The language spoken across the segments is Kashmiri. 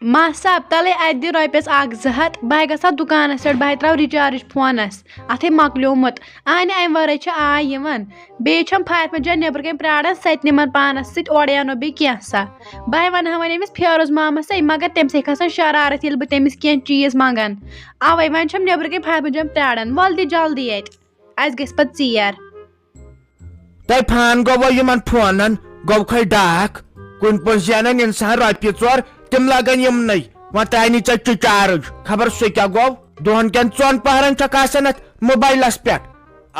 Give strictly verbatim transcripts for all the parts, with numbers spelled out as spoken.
ماہ صٲب، تَلَے اَتہِ دِ رۄپیَس اَکھ زٕ ہَتھ، بہٕ ہا گژھٕ ہا دُکانَس پٮ۪ٹھ، بہٕ ہا ترٛاوٕ recharge فونَس، اَتھَے مۄکلیومُت۔ اَہنہِ، اَمہِ وَرٲے چھِ آے یِوان۔ بیٚیہِ چھَم فاطمہ جان نیٚبرٕ کَنۍ پرٛاران، سۄ تہِ نِمَن پانَس سۭتۍ، اورَے اَنو بیٚیہِ کینٛہہ سا۔ بہٕ ہا وَنہٕ ہا وۄنۍ أمِس فیروز مامَس سۭتۍ، مگر تٔمِس ہیٚکہِ آسان شرارت، ییٚلہِ بہٕ تٔمِس کینٛہہ چیٖز منٛگَن۔ اَوَے وۄنۍ چھَم نیٚبرٕ کَنۍ فاطمہ جان پرٛاران، وَلہٕ دِ جلدی اَتہِ، اَسہِ گژھِ پَتہٕ ژیر۔ تۄہہِ فان گوٚو وۄنۍ یِمن فونن، گوٚو کھے ڈاکھ۔ کُنہِ پٲٹھۍ زینن انسان رۄپیہِ ژور، تِم لگن یِمنٕے۔ وۄنۍ ترٛاونی ژےٚ چِچارٕج، خبر سُہ کیٛاہ گوٚو۔ دۄہن کٮ۪ن ژۄن پہرن چھکھ آسان اتھ موبایلس پٮ۪ٹھ۔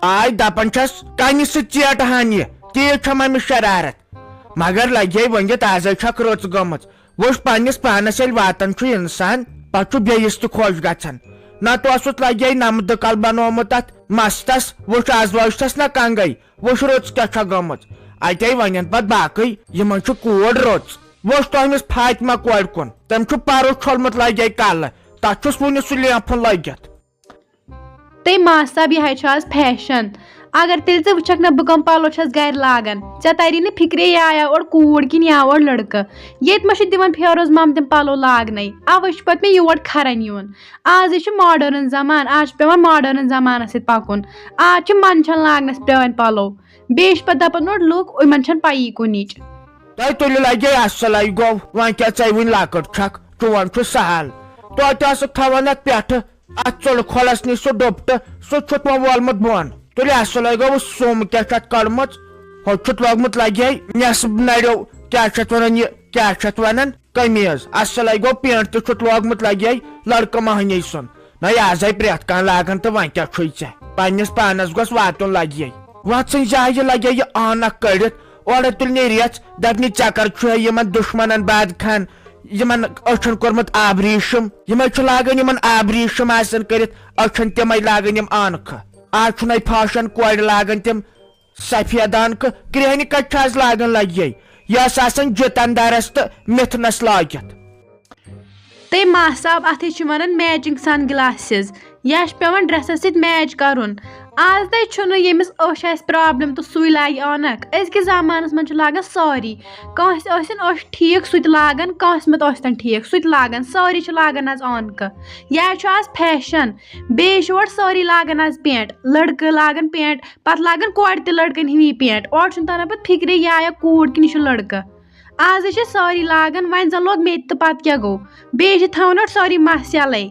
آے دپان چھس، کنہِ سۭتۍ ژیٹہٕ ہن یہِ، تیٖژ چھم أمِس شرارت۔ مگر لگے ؤنِتھ، ازے چھکھ رٕژ گٔمٕژ۔ وٕچھ، پننِس پانس ییٚلہِ واتان چھُ انسان، پتہٕ چھُ بیٚیِس تہِ خۄش گژھان۔ نتہٕ اوسُتھ لگے نمدٕ کل بنومُت اتھ مستس۔ وٕچھ، از وٲچھتس نہ کنگے، وٕچھ رٕژ کیٛاہ چھےٚ گٔمٕژ۔ اتے ونن پتہٕ باقٕے، یِمن چھِ کوٗر رٕژ۔ وٕچھ تُہنٛدِس فاطمہ کورِ کُن، تٔمۍ چھُ پرُس چھوٚلمُت لگے کلہٕ، تتھ چھُس وُنہِ سُہ لینفُن لٔگِتھ۔ تہٕ ماس صاحب، یہِ حظ چھُ آز فیشن۔ اگر تیٚلہِ ژٕ وٕچھکھ نہ بہٕ کم پلو چھَس گرِ لاگان، ژےٚ تری نہٕ فکرے یہِ آیا اورٕ کوٗر کِنہٕ یہِ آو اورٕ لڑکہٕ۔ ییٚتہِ ما چھِ دِوان فیروز مام تِم پلو لاگنے، اوے چھُ پتہٕ مےٚ یور کھران یُن۔ آزٕے چھُ ماڈٲرٕن زمانہٕ، آز چھُ پٮ۪وان ماڈٲرٕن زمانس سۭتۍ پکُن۔ آز چھِ منٛدچھان لاگنس پرٛٲنۍ پلو، بیٚیہِ چھِ پتہٕ دپان اورٕ لُکھ، یِمن چھنہٕ پَیی کُنِچ۔ تۄہہِ تُلِو لگے اصلے گوٚو، وۄنۍ کیٛاہ ژَے وٕنہِ لۄکٕٹ چھکھ، چون چھُ سہل۔ توتہِ ٲسٕکھ تھاوان اتھ پٮ۪ٹھٕ، اتھ ژُلہٕ کھۄلس نِش سُہ ڈُپٹہٕ، سُہ چھُتھ وۄنۍ وولمُت بۄن۔ تُلِو اصلے گوٚو، سُم کیٛاہ چھُ اتھ کٔڑمٕژ؟ ہُہ چھُتھ لوگمُت لگے نٮ۪صٕب نرٮ۪و، کیٛاہ چھِ اتھ ونان یہِ، کیٛاہ چھِ اتھ ونان؟ قمیٖض۔ اصلے گوٚو، پینٹ تہِ چھُتھ لوگمُت لگے لڑکہٕ مہنی سُنٛد۔ نہ، یہِ آزے پرٛٮ۪تھ کانٛہہ لاگان تہٕ وۄنۍ کیٛاہ چھُے ژےٚ؟ پننِس پانس گوٚژھ واتُن لگے۔ وۄتھ ژھٕنۍ جایہِ لگے یہِ عٲنکھ کٔڑِتھ، اورے تُلنہِ ریژھ، دپنہِ ژےٚ کر چھُے یِمن دُشمنن باد خان، یِمن أچھن کوٚرمُت آب ریشم۔ یِمے چھِ لاگان یِمن آب ریشم آسان کٔرِتھ، أچھن تِمے لاگان یِم عٲنکھٕ۔ آز چھُنَے فیشن کورِ لاگان تِم سفید عٲنکہٕ، کرٛہنہِ کتہِ چھِ آز لاگان لگے؟ یہِ ٲس آسان جتندرس تہٕ مِتھنس لٲگِتھ۔ تہٕ ماہ صاحب، اتھے چھِ ونان matching sun glasses۔ یا چھِ پٮ۪وان ڈریسس سۭتۍ match کرُن۔ آز نے چھُنہٕ ییٚمِس أچھ آسہِ problem تہٕ سُے لاگہِ عٲنکھ۔ أزکِس زمانس منٛز چھُ لاگان سٲری۔ کٲنٛسہِ ٲسِن أچھ ٹھیٖک، سُہ تہِ لاگان، کٲنٛسہِ مت ٲسۍتن ٹھیٖک، سُہ تہِ لاگان۔ سٲری چھِ لاگان آز عٲنکہٕ۔ یا چھُ آز فیشن۔ بیٚیہِ چھِ اورٕ سٲری لاگان آز پینٹ۔ لڑکہٕ لاگان پینٹ، پتہٕ لاگان کورِ تہِ لڑکن ہِوی پینٹ۔ اورٕ چھُنہٕ تران پتہٕ فکرے، یہِ آیا کوٗر کِنہٕ یہِ چھُ لڑکہٕ۔ آزے چھِ سٲری لاگان، وۄنۍ زن لوگ مےٚ تہِ، تہٕ پتہٕ کیٛاہ گوٚو؟ بیٚیہِ چھِ تھاوان اورٕ سٲری مس یلے۔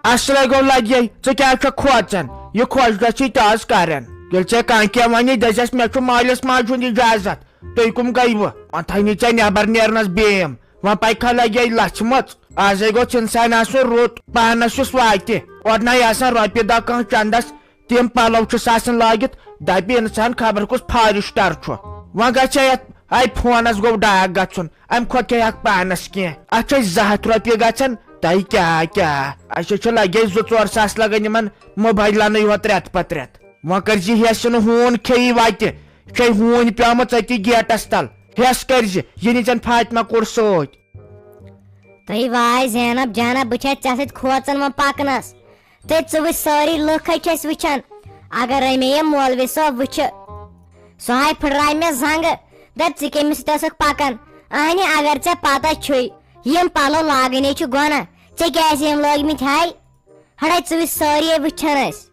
اصلے گوٚو لگے، ژٕ کیٛازِ چھکھ کھوژان؟ یہِ خۄش گژھی تہِ آز کرن۔ ییٚلہِ ژےٚ کانٛہہ کینٛہہ ونی، دٔپزٮ۪س، مےٚ چھُ مٲلِس ماجہِ ہُنٛد اجازت، تُہۍ کم گٔیوٕ؟ وۄنۍ تھٲینی ژےٚ نٮ۪بر نیرنس بیم، وۄنۍ پکہِ کھا لگے لژھِ مژ۔ آزے گوٚژھ انسان آسُن رُت، پانس یُس واتہِ۔ اورٕ نَے آسان رۄپیہِ دہ کانٛہہ چندس، تِم پلو چھُس آسان لٲگِتھ، دپہِ انسان خبر کُس فارسٹر چھُ۔ وۄنۍ گژھِ یتھ آے فونس گوٚو ڈاکھ گژھُن، امہِ کھۄتہٕ کیٛاہ ہٮ۪کھ پانس کینٛہہ؟ اتھ چھِ زٕ ہتھ رۄپیہِ گژھان، تۄہہِ کیٛاہ کیٛاہ؟ اسہِ چھِ لگے زٕ ژور ساس لگان یِمن موبایلنٕے یوت رٮ۪تہٕ پتہٕ رٮ۪تہٕ۔ وۄنۍ کٔرۍ زِ ہیس نہٕ ہوٗن کھیٚیی وتہِ، چھے ہوٗنۍ پیمٕژ أتی گیٹس تل، ہیس کٔرۍ زِ، یہِ نی ژےٚ فاطمہ کوٚر سۭتۍ۔ تہٕ واے زینب جانہ، بہٕ چھَس ژےٚ سۭتۍ کھوژان وۄنۍ پکنس۔ تہٕ ژٕ وٕچھ، سٲری لُکھ ہے چھِ أسۍ وٕچھان۔ اگرے مےٚ یہِ مولوی صٲب وٕچھِ، سُہ ہاے پھٕٹراوِ مےٚ زنٛگہٕ۔ دَپ، ژٕ کٔمِس سۭتۍ ٲسٕکھ پکان؟ اہنہِ، اگر ژےٚ پتہ چھُے، یِم پلو لاگٕنۍ ہے چھِ گۄناہ۔ ژےٚ کیٛازِ یِم لٲگۍ مٕتۍ ہاے؟ ہڑے، ژٕ وٕچھ، سٲری ہے وٕچھان أسۍ۔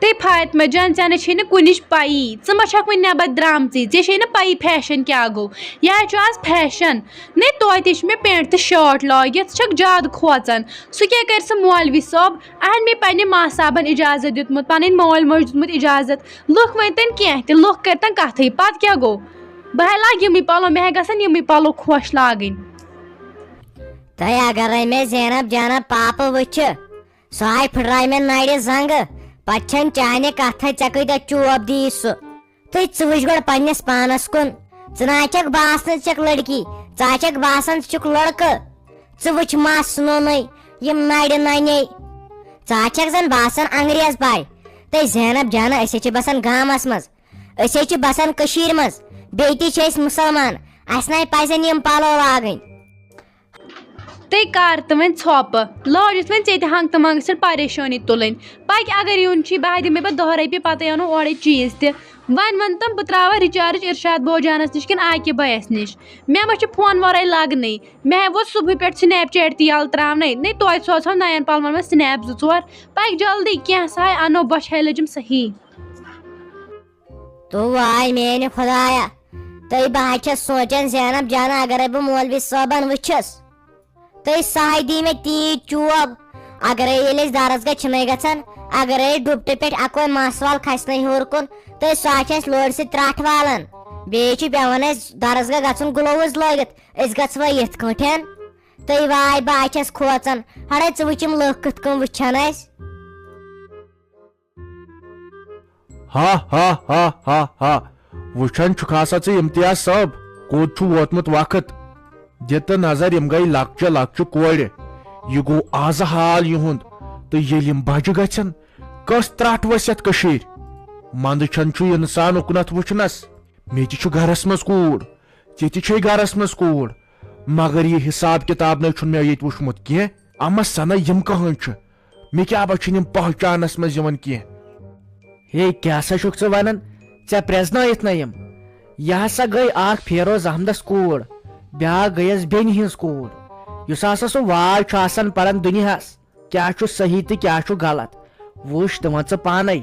تہٕ فاطمہ جان، ژےٚ نہ چھے نہٕ کُنِچ پَیی، ژٕ ما چھکھ وٕنہِ نٮ۪بر درٛامژٕے، ژےٚ چھے نہٕ پَیی فیشن کیٛاہ گوٚو۔ یہِ حظ چھُ آز فیشن۔ نے توتہِ چھِ مےٚ پینٹ تہٕ شٲٹ لٲگِتھ، ژٕ چھکھ زیادٕ کھوژان۔ سُہ کیٛاہ کرِ سُہ مولوی صٲب؟ اَہَن، مےٚ پننہِ ماسہٕ صاحبن اجازت دیُتمُت، پنٕنۍ مٲلۍ مٲج دیُتمُت اجازت۔ لُکھ ؤنۍتن کینٛہہ تہِ، لُکھ کٔرۍتن کتھٕے، پتہٕ کیٛاہ گوٚو؟ بہٕ ہے لاگہٕ یِمٕے پلو، مےٚ ہے گژھن یِمٕے پلو خۄش لاگٕنۍ۔ تہٕ اگرے مےٚ زینب جانہ پاپہٕ وٕچھِ، سُہ ہاے پھٕٹراوِ مےٚ نرِ زنٛگہٕ، پتہٕ چھنہٕ چانہِ کتھے، ژےٚ کۭتیاہ چوب دِیی سُہ۔ تہٕ ژٕ وٕچھ گۄڈٕ پننِس پانس کُن، ژٕ نہ چھکھ باسان ژٕ چھکھ لڑکی، ژٕ ہا چھکھ باسان ژٕ چھُکھ لڑکہٕ۔ ژٕ وٕچھ مس نوٚنُے، یِم نرِ ننے، ژٕ ہا چھکھ زن باسان انگریز پاے۔ تہٕ زینب جانہ، أسۍ ہے چھِ بسان گامس منٛز، أسۍ ہے چھِ بسان کٔشیٖرِ منٛز، بیٚیہِ تہِ چھِ أسۍ مُسلمان، اسہِ نَے پزن یِم پلو لاگٕنۍ۔ تہٕ کر تہٕ وۄنۍ ژھۄپہٕ، لٲجِتھ وۄنۍ ژےٚ تہِ ہنٛگ تہٕ منٛگس پٮ۪ٹھ پریشٲنی تُلٕنۍ۔ پکہِ اگر یُن چھُے، بہٕ ہا دِمے پتہٕ دَہ رۄپیہِ، پتے اَنو اورے چیٖز تہِ۔ وۄنۍ وَن تم، بہٕ ترٛاوَا recharge ارشاد بوجانَس نِش کِنہٕ عاقب بھیَس نِش؟ مےٚ ما چھِ فون وَرٲے لَگنٕے۔ مےٚ ووٚت صُبحٕے پٮ۪ٹھ Snapchat تہِ یَلہٕ ترٛاونَے، نے توتہِ سوزہو نَیَن پَلوَن منٛز snap زٕ ژور۔ پَکھ جلدی، کینٛہہ سا آے اَنو، بۄچھِ ہَے لٔجِم صحیح۔ تو واے میٛانہِ خۄدایا، تہٕ بہٕ حظ چھَس سونٛچان زینب جانہ، اگرے بہٕ مولوی صٲبَن وٕچھَس، تہٕ سُہ ہاے دی مےٚ تیٖژ چوب۔ اگرے ییٚلہِ أسۍ درسگاہ چھِنَے گژھان، اگرے ڈُپٹہٕ پٮ۪ٹھ اَکوے مَس وال کھسہِ نہٕ ہیوٚر کُن، تہٕ سُہ آسہِ اَسہِ لورِ سۭتۍ ترٛٹھ والان۔ بیٚیہِ چھُ پٮ۪وان اَسہِ درسگاہ گژھُن gloves لٲگِتھ۔ أسۍ گژھوا یِتھ کٲٹھۍ؟ تہٕ واے بہٕ چھَس کھوژان۔ ہڑے ژٕ وٕچھ یِم لُکھ کِتھ کٔنۍ وٕچھان اَسہِ۔ ہا ہا ہا ہا ہا۔ وٕچھان چھُکھ ہسا ژٕ امتیاز صٲب، کوٚت چھُ ووتمُت وقت؟ دِ تہٕ نظر، یِم گٔے لۄکچہِ لۄکچہِ کورِ۔ یہِ گوٚو آزٕ حال یِہُنٛد۔ تہٕ ییٚلہِ یِم بجہِ گژھن، کٔژ ترٛٹھ وسہِ یتھ کٔشیٖرِ؟ منٛدٕ چھَن چھُ انسان اُکنتھ وٕچھنس۔ مےٚ تہِ چھُ گرس منٛز کوٗر، ژےٚ تہِ چھے گرس منٛز کوٗر، مگر یہِ حساب کتاب نَے چھُنہٕ مےٚ ییٚتہِ وٕچھمُت کینٛہہ۔ اما سنہ یِم کٕہٕنۍ چھِ؟ مےٚ کیٛاہ بہ چھِنہٕ یِم پہچانس منٛز یِوان کینٛہہ۔ ہے، کیٛاہ سا چھُکھ ژٕ ونان؟ ژےٚ پرٛزنٲیِتھ نہ یِم؟ یہِ ہسا گٔے اکھ فیروز احمدس کوٗر، بیٛاکھ گٔیَس بیٚنہِ ہٕنٛز کوٗر۔ یُس ہسا سُہ واے چھُ آسان پران دُنیاہس، کیٛاہ چھُ صحیح تہٕ کیٛاہ چھُ غلط، وٕچھ تہٕ وۄن ژٕ پانے۔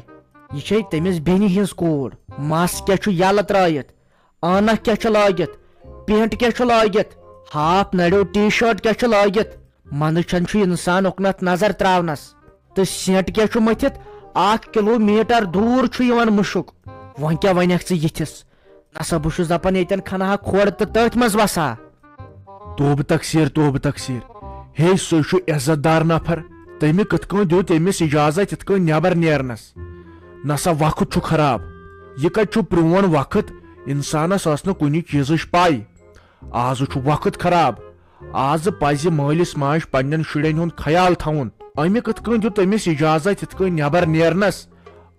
یہِ چھے تٔمِس بیٚنہِ ہٕنٛز کوٗر۔ مس کیٛاہ چھُ یلہٕ ترٲیِتھ؟ عٲنکھ کیٛاہ چھِ لٲگِتھ؟ پینٹ کیٛاہ چھُ لٲگِتھ؟ ہاف نرٮ۪و ٹی شٲرٹ کیٛاہ چھِ لٲگِتھ؟ منٛدٕ چھَن چھُ اِنسان اُکنَتھ نظر ترٛاونَس۔ تہٕ سینٹ کیٛاہ چھُ مٔتھِتھ؟ اکھ کِلوٗ میٖٹر دوٗر چھُ یِوان مُشُک۔ وۄنۍ کیٛاہ وَنَکھ ژٕ یِتھِس؟ نسا بہٕ چھُس دَپان ییٚتٮ۪ن کھنہٕ ہا کھۄڈ تہٕ تٔتھۍ منٛز وَسہٕ ہا۔ توبہٕ تقصیر، توبہٕ تقصیر۔ ہے، سُے چھُ عزت دار نفر۔ تٔمۍ کِتھ کٔنۍ دیُت أمِس اجازت یِتھ کٔنۍ نٮ۪بر نیرنس؟ نسا وقت چھُ خراب۔ یہِ کتہِ چھُ پرون وقت؟ انسانس ٲس نہٕ کُنہِ چیٖزٕچ پاے۔ آز چھُ وقت خراب۔ آز پزِ مٲلِس ماجہِ پننٮ۪ن شُرٮ۪ن ہُنٛد خیال تھاوُن۔ أمۍ کِتھ کٔنۍ دیُت أمِس اجازت یِتھ کٔنۍ نٮ۪بر نیرنس؟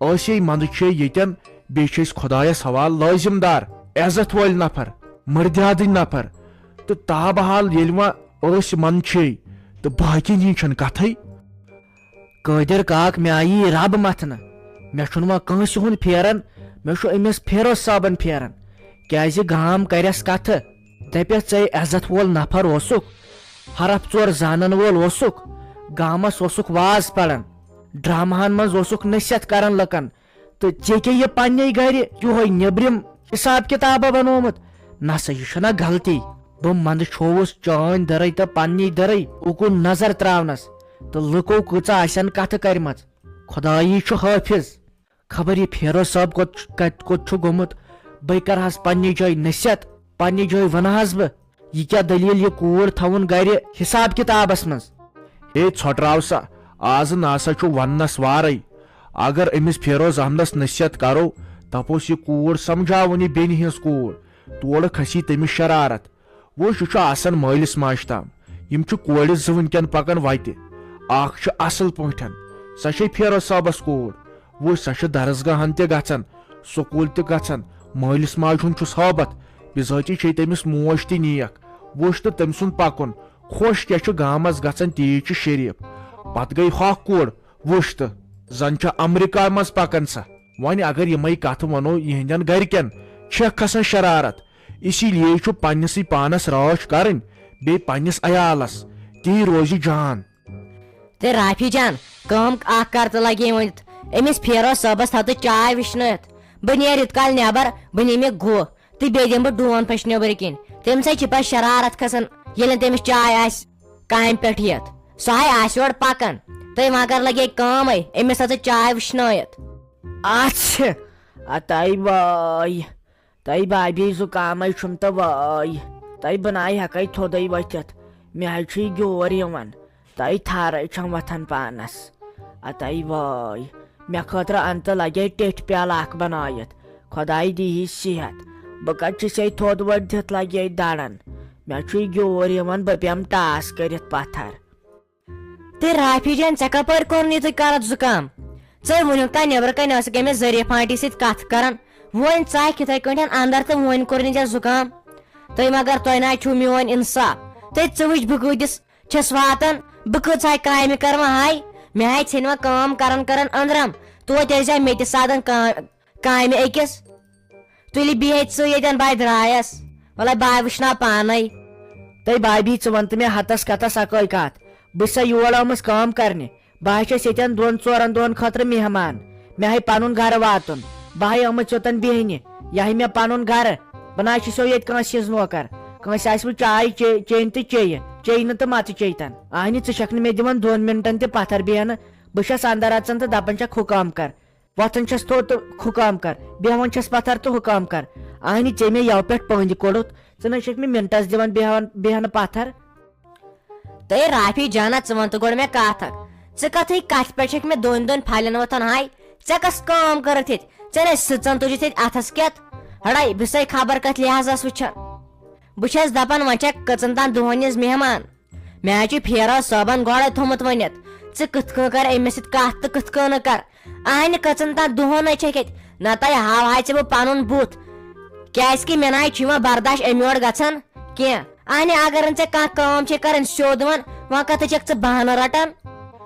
أسۍ یے منٛدٕ چھے ییٚتٮ۪ن، بیٚیہِ چھِ أسۍ خۄدایس حوالہٕ لٲزِم دار، عزت وٲلۍ نفر، مٔردیادٕنۍ نفر۔ تہٕ تابہٕ حال ییٚلہِ وۄنۍ أسۍ منٛدٕ چھے، تہٕ باقین ہِنٛز چھَنہٕ کتھٕے۔ قٲدر کاک، مےٚ آیی رب متھنہٕ۔ مےٚ چھُنہٕ وۄنۍ کٲنٛسہِ ہُنٛد پھیران، مےٚ چھُ أمِس فیروز صٲبن پھیران۔ کیٛازِ گام کرٮ۪س کتھٕ، دپٮ۪س ژے عزت وول نفر اوسُکھ، حرف ژور زانن وول اوسُکھ، گامس اوسُکھ واز پران، ڈرامہن منٛز اوسُکھ نصیحت کران لُکن، تہٕ ژےٚ کیٛاہ یہِ پننے گرِ یِہوے نیبرِم حساب کتابہ بنومُت؟ نسا، یہِ چھُنہ غلطی۔ بہٕ منٛدٕ چھووُس چٲنۍ دٔرٕے تہٕ پننی دٔرٕے اُکُن نظر تراونس، تہٕ لُکو کۭژاہ آسن کتھٕ کرِمژ۔ خۄدایی چھُ حٲفظ۔ خبر یہِ فیروز صٲب کوٚت چھُ، کتہِ کوٚت چھُ گوٚمُت۔ بے کرہس پننہِ جایہِ نصیحت، پننہِ جایہِ ونہس بہٕ۔ یہِ کیٛاہ دٔلیٖل، یہِ کوٗر تھاوُن گرِ حساب کتابس منٛز؟ ہے ژھۄٹراو سا، آز نسا چھُ وننس وارے۔ اگر أمِس فیروز احمدس نصیحت کرو، دپوس یہِ کوٗر سمجھاوُن، یہِ بیٚنہِ ہٕنٛز کوٗر، تورٕ کھسی تٔمِس شرارت۔ وٕچھ، یہِ چھُ آسان مٲلِس ماجہِ تام۔ یِم چھِ کورِ زٕ وٕنکٮ۪ن پکان وتہِ۔ اکھ چھِ اصل پٲٹھۍ، سۄ چھے فیروز صٲبس کوٗر۔ وٕچھ، سۄ چھِ درسگاہن تہِ گژھان، سکوٗل تہِ گژھان، مٲلِس ماجہِ ہُنٛد چھُس ہٲبتھ۔ بِذٲتی چھے تٔمِس موج تہِ نیک۔ وٕچھ تہٕ تٔمۍ سُنٛد پکُن، خۄش کیٛاہ چھُ گامس گژھان، تیٖژ چھِ شریٖف۔ پتہٕ گٔے ہۄکھ کوٗر، وٕچھ تہٕ زن چھےٚ امریکہ منٛز پکان سۄ۔ وۄنۍ اگر یِمے کتھٕ ونو یِہنٛدٮ۪ن گرِکٮ۪ن، چھےٚ کھسان شرارت۔ اسی لیے چھُ پننِسٕے پانس رٲچھ کرٕنۍ، بیٚیہِ پننِس عیالس، تی روزِ جان۔ تہٕ رافی جان، کٲم اکھ کر تہٕ لگے ؤنِتھ، أمِس فیروز صٲبس تھاو تہٕ چاے وٕشنٲیِتھ۔ بہٕ نیرٕ یُت کال نٮ۪بر، بہٕ نِمہٕ گُہہ تہٕ بیٚیہِ دِمہٕ بہٕ ڈون پھش نیٚبرٕ کِنۍ۔ تٔمِس ہے چھِ پتہٕ شرارت کھسان، ییٚلہِ نہٕ تٔمِس چاے آسہِ کامہِ پٮ۪ٹھ یِتھ۔ سُہ ہے آسہِ یورٕ پکان۔ تہٕ وۄنۍ کر لگے کٲمے، أمِس تھاو تہٕ چاے وٕشنٲیِتھ۔ اچھ، اتاے وٲے۔ تۄہہِ بابی زُکامے چھُم تہٕ وٲے۔ تۄہہِ بہٕ ناے ہٮ۪کَے تھوٚدُے ؤتھِتھ۔ مےٚ حظ چھُ یہِ گیوٗر یِوان۔ تۄہہِ تھارَے چھَم وۄتھان پانَس۔ اَتَے وٲے۔ مےٚ خٲطرٕ اَن تہٕ لَگے ٹیٚٹھۍ پیالہٕ اَکھ بَنٲیِتھ۔ خۄداے دیٖہی صحت۔ بہٕ کَتہِ چھُسے تھوٚد ؤتھِتھ لَگے دَران۔ مےٚ چھُ یہِ گیوٗر یِوان، بہٕ پیٚمہٕ ٹاس کٔرِتھ پَتھر۔ تہٕ رافی جان، ژےٚ کپٲرۍ کوٚرنُے تہٕ کرتھ زُکام؟ ژے وُنیُک تام نیبرٕ کنہِ ٲسٕکھ أمِس ظریف آنٹی سۭتۍ کتھ کران، وۄنۍ ژاکھ یِتھے کٲٹھۍ اندر تہٕ وۄنۍ کوٚرنٕے ژےٚ زُکام۔ تُہۍ مگر، تۄہہِ نہ چھُو میون انصاف۔ تہٕ ژٕ وٕچھ بہٕ کۭتِس چھَس واتان، بہٕ کۭژاہ کامہِ کرٕ وۄنۍ ہاے؟ مےٚ ہاے ژھیٚنۍ وۄنۍ کٲم کران کران أنٛدرم، توتہِ ٲسۍ زِ مےٚ تہِ سادن کا-، کامہِ أکِس۔ تُلہِ بِہِتھ ژٕ ییٚتٮ۪ن بہٕ درٛایس۔ وَلَے بہٕ وٕچھناو پانے۔ تہٕ بابی، ژٕ وَن تہٕ مےٚ ہَتَس کَتھَس اَکٲے کَتھ۔ بہٕ چھُسا یور آمٕژ کٲم کَرنہِ؟ بہٕ ہا چھَس ییٚتٮ۪ن دۄن ژورَن دۄہَن خٲطرٕ مہمان۔ مےٚ ہَے پَنُن گَرٕ واتُن۔ بہٕ ہَے آمٕژ یوٚتَن بیٚہنہِ۔ یہِ ہَے مےٚ پَنُن گَرٕ۔ بہٕ نہ حظ چھُسو ییٚتہِ کٲنٛسہِ ہِنٛز نوکَر۔ کٲنٛسہِ آسہِ وۄنۍ چاے چے-، چیٚنۍ تہٕ چیٚیہِ۔ چیٚیہِ نہٕ تہٕ مَژٕ چیٚیہِ تَن۔ اَہنہِ، ژٕ چھَکھ نہٕ مےٚ دِوان دۄن مِنٹَن تہِ پَتھَر بیٚہنہٕ۔ بہٕ چھَس اَندَر اَژان تہٕ دَپان چھَکھ، "حُکام کَر۔" وۄتھان چھَس تھوٚد تہٕ حُکام کَر، بیٚہوان چھَس پَتھَر تہٕ حُکام کَر۔ اَہنہِ، ژےٚ مےٚ یَوٕ پٮ۪ٹھ پٔنٛدۍ کوٚڑُتھ، ژٕ نَے چھَکھ مےٚ مِنٹَس دِوان بیٚہوان، بیٚہنہٕ پَتھَر۔ تہٕ رافی جانا، ژٕ وَن تہٕ گۄڈٕ مےٚ کَتھ اَکھ۔ ژٕ کَتھٕے کَتھِ پٮ۪ٹھ چھَکھ مےٚ دۄن دۄن پھَلٮ۪ن وۄتھان ہاے؟ ژےٚ کَس کٲم کٔرٕتھ ییٚتہِ؟ ژےٚ نَے سٕژَن تُجِتھ ییٚتہِ اَتھَس کٮ۪تھ؟ ہڑے، بہٕ چھَسَے خبر کَتھ لحاظَس وٕچھان۔ بہٕ چھَس دَپان، وۄنۍ چھَکھ کٔژَن تام دۄہَن ہِنٛز مہمان۔ مےٚ حظ چھُ پھیرو صٲبن گۄڈے تھوٚمُت ؤنِتھ، ژٕ کِتھ کٔنۍ کر أمِس سۭتۍ کتھ تہٕ کِتھ کٔنۍ نہٕ کر۔ اہنہِ کٔژن تام دۄہن ہے چھکھ ییٚتہِ، نتہٕ ہاوہاے ژےٚ بہٕ پنُن بُتھ، کیازِ کہِ مےٚ نہ حظ چھُ یِوان برداش أمۍ یورٕ گژھان کینٛہہ۔ اہنہِ اگر نہٕ ژےٚ کانٛہہ کٲم چھے کرٕنۍ سیوٚد وَن، وۄنۍ کتھ چھکھ ژٕ بہانہٕ رٹان؟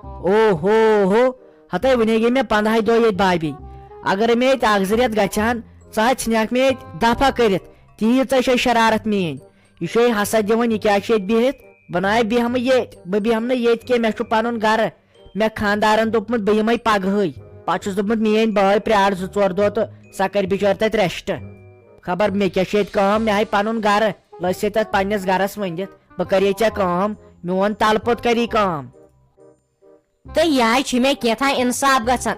او ہو ہو، ہتے وُنے گٔے مےٚ پندہے دۄہ ییٚتہِ بابی۔ اگر مےٚ ییٚتہِ اکھ زٕ رٮ۪تھ گژھِ ہن، ژٕ حظ ژھٕنکھ مےٚ ییٚتہِ دفع کٔرِتھ۔ تیٖژ ژےٚ چھے شرارت میٲنۍ۔ یہِ چھے حسد دِوان، یہِ کیٛاہ چھُ ییٚتہِ بِہِتھ؟ بہٕ نَے بیٚہمہٕ ییٚتہِ، بہٕ بیٚہمہٕ نہٕ ییٚتہِ کینٛہہ، مےٚ چھُ پَنُن گَرٕ۔ مےٚ خانٛدارَن دوٚپمُت، بہٕ یِمَے پَگہٕے۔ پَتہٕ چھُس دوٚپمُت، میٛٲنۍ بٲے پرٛار زٕ ژور دۄہ تہٕ سۄ کَرِ بِچٲر تَتہِ rest۔ خبر مےٚ کیٛاہ چھُ ییٚتہِ کٲم، مےٚ ہاے پَنُن گَرٕ، لٔج سے تَتھ پنٛنِس گَرَس ؤنِتھ، بہٕ کَرٕ ییٚتہِ ژےٚ کٲم، میون تَلہٕ پوٚت کَری کٲم۔ تہٕ یہِ حظ چھِ مےٚ کینٛژھا انصاف گژھان،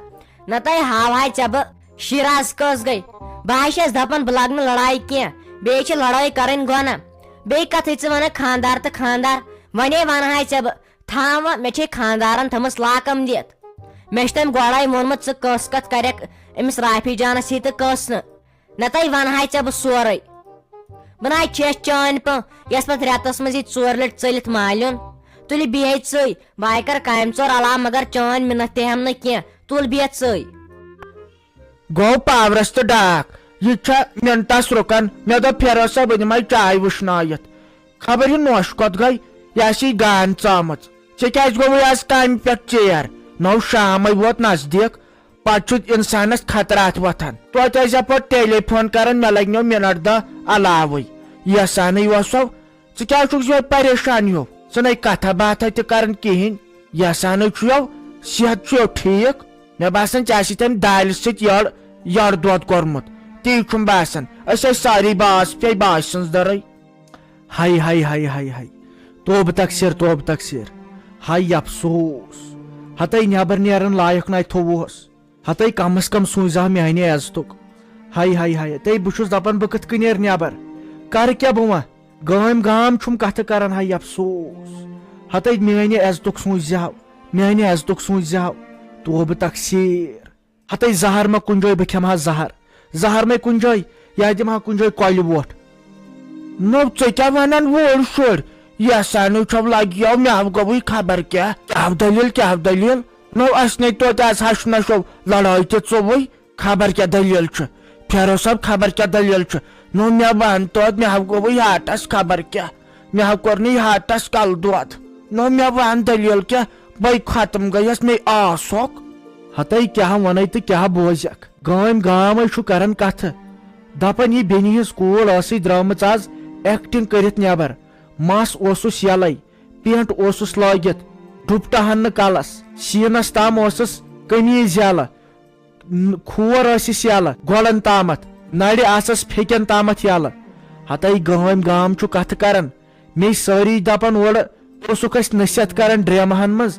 نتہٕ ہاوہاے ژےٚ بہٕ شیراز کٔژ گٔے۔ بہٕ حظ چھَس دپان بہٕ لاگہٕ نہٕ لڑایہِ کینٛہہ، بیٚیہِ چھِ لڑٲے کرٕنۍ گۄناہ۔ بیٚیہِ کتھٕے ژٕ ونکھ خانٛدار تہٕ خانٛدار، ونے ونہاے ژےٚ بہٕ تھاو وۄنۍ، مےٚ چھے خانٛدارن تھٲمٕژ لاکم دِتھ۔ مےٚ چھُ تٔمۍ گۄڈے ووٚنمُت ژٕ کٔژ کتھ کرکھ أمِس رافی جانس ہی تہٕ کٔژ نہٕ۔ نتہٕ ونہاے ژےٚ بہٕ سورُے۔ بہٕ نہ چھَس چٲنۍ پٲٹھۍ، یَس پَتہٕ رٮ۪تَس منٛز یی ژورِ لَٹہِ ژٔلِتھ مالیُن۔ تُلہِ بیٚہے ژٕے، بہٕ ہاے کَرٕ کامہِ ژور علاوٕ، مگر چٲنۍ مِنَت تہِ ہٮ۪مہٕ نہٕ کینٛہہ۔ تُل بیٚہہ ژٕے۔ گوٚو پاورَس تہٕ ڈاکھ، یہِ چھا مِنٹَس رُکان؟ مےٚ دوٚپ، پھِرو سا، بہٕ دِمَے چاے وٕشنٲیِتھ۔ خبر یہِ نوٚش کوٚت گٔے، یہِ آسہِ یہِ گان ژامٕژ۔ ژےٚ کیٛازِ گوٚوُے آز کامہِ پٮ۪ٹھ ژیر؟ نو شامَے ووت نزدیٖک۔ پتہٕ چھُ انسانس خطرات وۄتھان۔ توتہِ ٲسۍ یپٲرۍ ٹیلی فون کران، مےٚ لگنو منٹ دہ علاوٕے۔ یسانٕے اوسو، ژٕ کیٛازِ چھُکھ یورٕ پریشان ہیوٗ؟ ژٕ نے کتھا باتھا تہِ کران کِہینۍ۔ یسانٕے چھُ یو، صحت چھُ یو ٹھیٖک۔ مےٚ باسان، ژےٚ آسی تمہِ دالہِ سۭتۍ یٔڑ، یٔڑ دۄد کوٚرمُت۔ تی چھُم باسان۔ أسۍ ٲسۍ سٲری باس پے باسہِ سٕنٛز دٔرٕے۔ ہاے، ہاے، ہاے، ہاے، ہاے۔ توبہٕ تقصیر، توبہٕ تقصیر۔ ہاے افسوس۔ ہتے نیبر نیرن لایق ناے تھووُہس۔ ہتے کم از کم سوٗنچزِ ہا میانہِ عزتُک۔ ہاے، ہاے، ہاے۔ تے بہٕ چھُس دپان، بہٕ کِتھ کٔنۍ نیرٕ نیبر؟ کرٕ کیٛاہ بہٕ وۄنۍ؟ گٲمۍ گام چھُم کتھٕ کران، ہاے افسوس۔ ہتے میانہِ عزتُک سوٗنچزِ ہا، میانہِ عزتُک سوٗنچزِ ہا۔ توبہٕ تقصیر۔ ہتے زہر ما کُنہِ جایہِ، بہٕ کھٮ۪مہٕ ہا زہر۔ زہر مے کُنہِ جایہِ، یا دِمہٕ ہا کُنہِ جایہِ کۄلہِ وۄٹھ۔ نو، ژےٚ کیٛاہ ونان وٲلۍ شُرۍ؟ یسانٕے چھو لگیو، مےٚ گوٚوُے خبر کیٛاہ۔ کیٛاہ دٔلیٖل، کیٛاہ دٔلیٖل؟ نو، اسہِ نے توتہِ از ہشہِ نشو لڑٲے تہِ ژوٚوُے۔ خبر کیٛاہ دٔلیٖل چھِ؟ پھیرو صٲب، خبر کیٛاہ دٔلیٖل چھِ؟ نو، مےٚ ون توتہِ، مےٚ گوٚوُے ہاٹس خبر کیٛاہ۔ مےٚ ہا کوٚر نہٕ یہِ ہاٹس کلہٕ دود۔ نہ مےٚ ون دٔلیٖل کیٛاہ، بے ختم گٔیس، مے آس ہوٚکھ۔ ہتے کیٛاہ ونے تہٕ کیٛاہ بوزکھ؟ گٲمۍ گامے چھُ کران کتھٕ۔ دپان یہِ بیٚنہِ ہٕنٛز کوٗر ٲسٕے درٲمٕژ از acting کٔرِتھ نٮ۪بر۔ مس اوسُس یلے، پینٹ اوسُس لٲگِتھ، ڈُپٹہٕ ہن نہٕ کلس، سیٖنس تام اوسُس قمیٖض یلہٕ۔ ن-، کھور ٲسِس یلہٕ گۄڈن تامتھ، نرِ آسس پھیکٮ۪ن تامتھ یلہٕ۔ ہتے گٲمۍ گام چھُ کتھٕ کران۔ مے سٲری دپان اورٕ، ژٕ اوسُکھ اسہِ نصیحت کران ڈرامہن منٛز،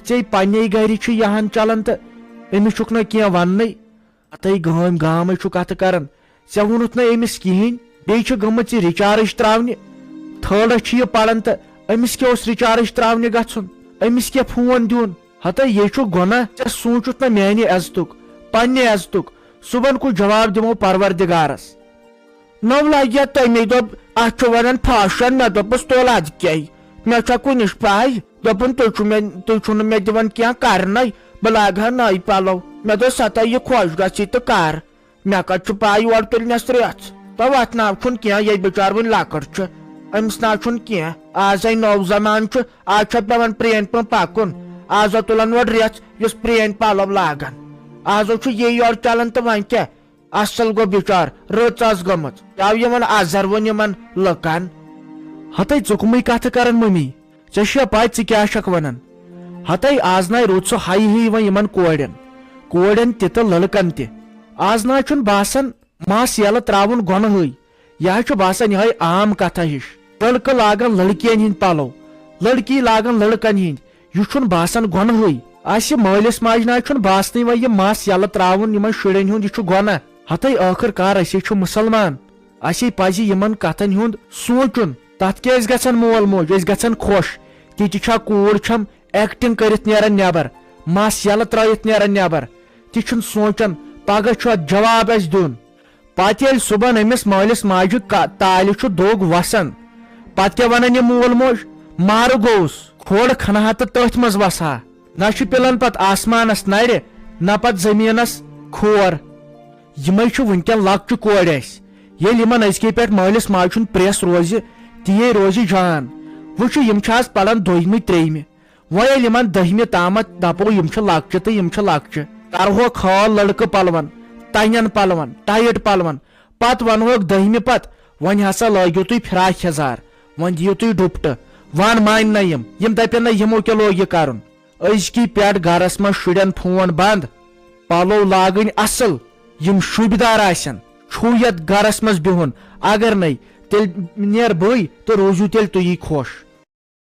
ژے پننے گرِ چھُ یہان چلان تہٕ أمِس چھُکھ نہٕ کینٛہہ وننٕے۔ ہتے گٲمۍ گامے چھُ کتھٕ کران۔ ژےٚ ووٚنُتھ نہٕ أمِس کِہیٖنۍ۔ بیٚیہِ چھِ گٔمٕژ یہِ recharge ترٛاونہِ۔ تھٲڈس چھِ یہِ پران تہٕ أمِس کیٛاہ اوس recharge ترٛاونہِ گژھُن؟ أمِس کیٛاہ فون دیُن؟ ہتے یے چھُ گۄناہ، ژےٚ سوٗنٛچُتھ نہ میانہِ عزتُک، پننہِ عزتُک۔ صُبحن کُس جواب دِمو پروردگارس؟ نو لگہِ تٔمی دوٚپ، اتھ چھُ ونان fashion۔ مےٚ دوٚپُس، تُل ادٕ کیٛاہ، مےٚ چھا کُنِچ پاے؟ دوٚپُن، تُہۍ چھُو مےٚ، تُہۍ چھُو نہٕ مےٚ دِوان کینٛہہ کرنَے، بہٕ لاگہٕ ہا نٔے پلو۔ مےٚ دوٚپ، سا تۄہہِ یہِ خۄش گژھی تہٕ کر۔ مےٚ کتہِ چھُ پاے یورٕ تُلنس رٮ۪ژھ؟ تہٕ وتھ ناو چھُنہٕ کینٛہہ، یے بِچار وُنہِ لۄکٕٹ چھُ، أمِس ناو چھُنہٕ کینٛہہ۔ آز ہے نوٚو زمانہٕ چھُ، آز چھا پٮ۪وان پرٛٲنۍ پٲٹھۍ پکُن۔ آز ہا تُلن اورٕ رٮ۪ژھ یُس پرٛٲنۍ پلو لاگن۔ آز ہا چھُ یی یورٕ چلان تہٕ وۄنۍ کیٛاہ؟ اصل گوٚو بِچار، رٕژ ٲس گٔمٕژ۔ تَو یِمن اَزر ووٚن یِمن لُکن۔ ہتے ژٕ کٕمٕے کتھٕ کران مٔمی؟ ژےٚ چھےٚ پَے ژٕ کیٛاہ چھکھ ونان؟ ہتے آز ناے روٗد سُہ ہَے ہِوۍ وۄنۍ یِمن کورٮ۪ن، کورٮ۪ن تہِ تہٕ لڑکن تہِ۔ آز ناے چھُنہٕ باسان مَس یَلہٕ ترٛاوُن گۄنہٕے۔ یہِ حظ چھُ باسان یِہوٚے عام کتھا ہِش۔ لڑکہٕ لاگان لڑکِین ہِنٛدۍ پلو، لڑکی لاگان لڑکن ہِنٛدۍ۔ یہِ چھُنہٕ باسان گۄنہٕے۔ اسہِ مٲلِس ماجہِ نہ چھُنہٕ باسنٕے وۄنۍ یہِ مَس یَلہٕ ترٛاوُن یِمن شُرٮ۪ن ہُنٛد، یہِ چھُ گۄناہ۔ ہتٕے ٲخٕر کار أسے چھِ مُسلمان، اسے پزِ یِمن کتھن ہُنٛد سونٛچُن۔ تتھ کیٛاہ أسۍ گژھن مول موج، أسۍ گژھن خۄش۔ تِتہِ چھا کوٗر چھم ایکٹنگ کٔرِتھ نیران نٮ۪بر، مَس یَلہٕ ترٲیِتھ نیران نٮ۪بر؟ تہِ چھُنہٕ سونٛچان پگاہ چھُ اتھ جواب اسہِ دیُن۔ پتہٕ ییٚلہِ صُبحن أمِس مٲلِس ماجہِ کا-، تالہِ چھُ دوٚگ وسان، پتہٕ کیٛاہ ونان یہِ مول موج؟ مارٕ گوٚوُس، کھوڑ کھنہٕ ہا تہٕ تٔتھۍ منٛز وسہٕ ہا۔ نہ چھُ پِلان پتہٕ آسمانس نرِ، نہ پتہٕ زٔمیٖنس کھور۔ یِمے چھِ وٕنکٮ۪ن لۄکچہِ کورِ اسہِ۔ ییٚلہِ یِمن أزکہِ پٮ۪ٹھ مٲلِس ماجہِ ہُنٛد پریس روزِ، تِیے روزِ جان۔ وٕچھِو، یِم چھِ آز پران دوٚیمہِ، ترٛیٚیمہِ۔ وۄنۍ ییٚلہِ یِمن دٔہمہِ تامتھ دپو، یِم چھِ لۄکچہِ تہٕ یِم چھِ لۄکچہِ، کرہوکھ حال لڑکہٕ پلون، تنٮ۪ن پلون، ٹایٹ پلون، پتہٕ ونہوکھ دٔہمہِ پتہٕ، وۄنۍ ہسا لٲگِو تُہۍ فراک یزار، وۄنۍ دِیِو تُہۍ ڈُپٹہٕ۔ ون مانہِ نہ یِم، یِم دپن نہ یِمو کیٛاہ لوگ یہِ کرُن۔ أزکی پٮ۪ٹھ گرس منٛز شُرٮ۪ن فون بنٛد، پلو لاگٕنۍ اصل، یِم شوٗبدار آسن، چھُو یتھ گرس منٛز بِہُن، اگر نے تیٚلہِ نیر بٕے تہٕ روٗزِو تیٚلہِ تُہی خۄش۔